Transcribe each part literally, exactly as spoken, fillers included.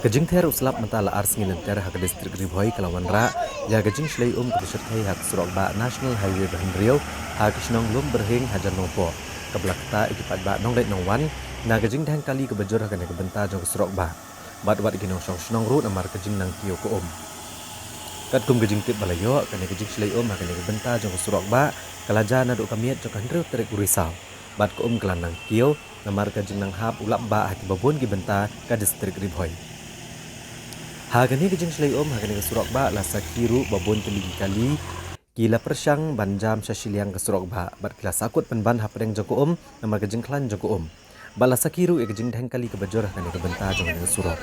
Ka jingther u slap mynta la ar sngi lynter ha ka distrik Ri Bhoi ka la wanrah ïa ka jingshlei um kaba shyrkhei ha ka surok bah National Highway ba hynriew ha ka shnong Lumbyrhing hajan Nongpoh, kaba la ktah ïa ki paidbah nongleit nongwan na ka jingdheng kali kaba jur ha kane ka bynta jong ka surok bah bad wat ïa ki nongshong shnong ruh namar ka jingnang kiew ka um. Katkum ka jingtip ba la ïoh, kane ka jingshlei um ha kane ka bynta jong ka surok bah ka la jia naduh ka miet jong ka hynriew tarik u Risaw bad ka um ka la nang kiew namar ka jingnang hap u lap bah ha kiba bun ki bynta ka distrik Ri Bhoi. Ha kane ka jingshlei um ha kane ka surok bah la sakhi ruh ba bun tylli ki kali ki la pyrshang ban jam sha shiliang ka surok bah bad ki la sahkut pynban hapdeng jong ka um namar ka jingkhlaiñ jong ka um. Bad la sakhi ruh ïa ka jingdheng kali kaba jur ha kane ka bynta jong kane ka surok.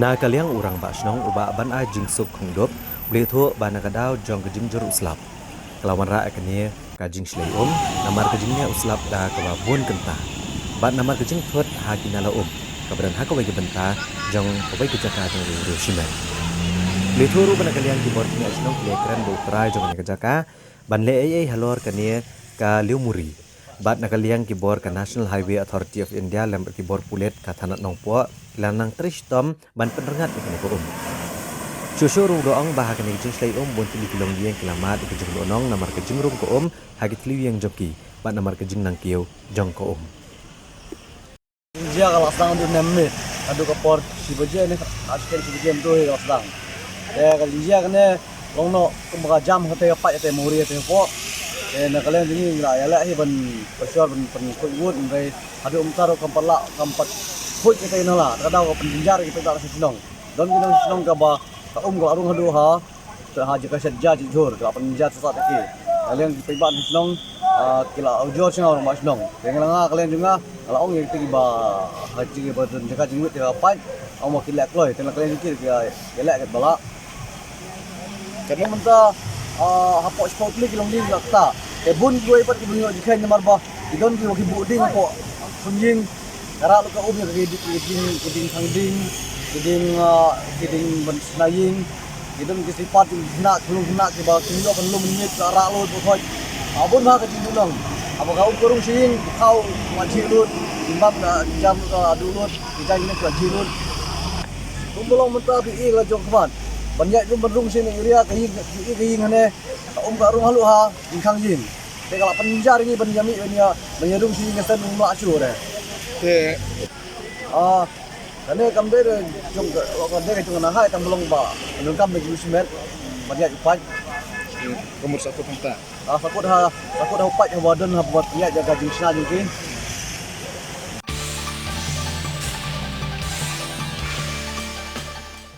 Na ka liang u rangbah shnong u Bah Banai Jingsuk Khongdup u la ïathuh ba na ka daw jong ka jingjur u slap ka la wanrah ïa kane ka jingshlei um namar ka jingneh u slap da kaba bun kynta bad namar ka jingthut ha ki nala um kaba don ha kawei ka bynta jong kawei ka jaka jong u riew shimet. U la ïathuh ruh ba na ka liang ki bor ki neh shnong ki la kren bad u trai jong kane ka jaka ban leh ei ei halor kane ka liewmuri. Bad na ka liang ki bor ka National Highway Authority of India lem bad ki bor pulit ka thanat Nongpoh ki la nang trei shitom ban pynrngat ïa kane ka um. Shuh shuh ruh u la ong ba ha kane ka jingshlei um bun tylli ki longïing ki la mad ïa ka jingduhnong namar ka jingrung ka um ha ki thliew ïing jong ki bad namar ka jingnang kiew jong ka um. Jia ka la sdang haduh ne miet, haduh ka por shi baje ne, ka shi baje mynta hi ka la sdang. Te ka jingjia kane long noh kumba ka jam kata ka paip kata ka muri kata ka pok. Te na ka liang jong ngi la ïaleh hi ban pyrshah ban pynkhuid wut, hynrei haduh mynta ruh kam pat lah, kam pat khuid kata ka nala, te ka daw ka pynjynjar ki paidbah shnong. Don ki nongshong shnong kaba ka um ka la rung haduh ha Te ha jaka shet ja jit jhur, ka la pynjynjar sat sat ïa ki. Ka liang ki paidbah shnong, ah, ki la ujor shnong, rangbah shnong. Te nga la nga ka liang jong nga, nga la ong ïa ki ba ha jaka ba don jaka jingwit jaka paip, ong ba ki leh kloi, te la ka liang jong ki ki leh kat ba lah. Ka liang mynta, ah, hapoh shiphew tylli ki longïing la ktah. Te bun kiwei pat ki bun ïoh jingkheiñ namar ba ki don kiba ki buh ding hapoh pynïing. Ka rah lut ka um ïa ki ding, ki ding, ki ding khang ding, ki ding, ah, ki ding ban shna ïing. Ki don ki slippers, ki khynnah, ki khyllung khynnah kiba ki ïoh ban lum miet ka rah lut ba khot. Ah, bun bha ka jingduhnong. Haba ka um ka rung sha ïing, ki khaw ka jhieh lut, ki bam ka jam ka duh lut, ki jaiñ ka jhieh lut. Kumba long mynta phi i la jong khmat. Ban ïaid ruh ban rung sha ïing area ka ïing, phi i ka ïing hangne. Ka um ka rung haluh ha jingkhang ïing. Te ka la pynjynjar ïa ngi ban ïa mih ban ïa, ban ïa rung sha ïing ka shen um lah shuh re. Te, ah, kane kam dei re jong ka, ka dei ka jong ka nahai tang ba long ba donkam da ki u shimet ban ïaid u paip. Ka mut sahkut hangta. Ah, sahkut ha, sahkut ha u paip haba don haba ïaid ïa ka jingshna jong ki.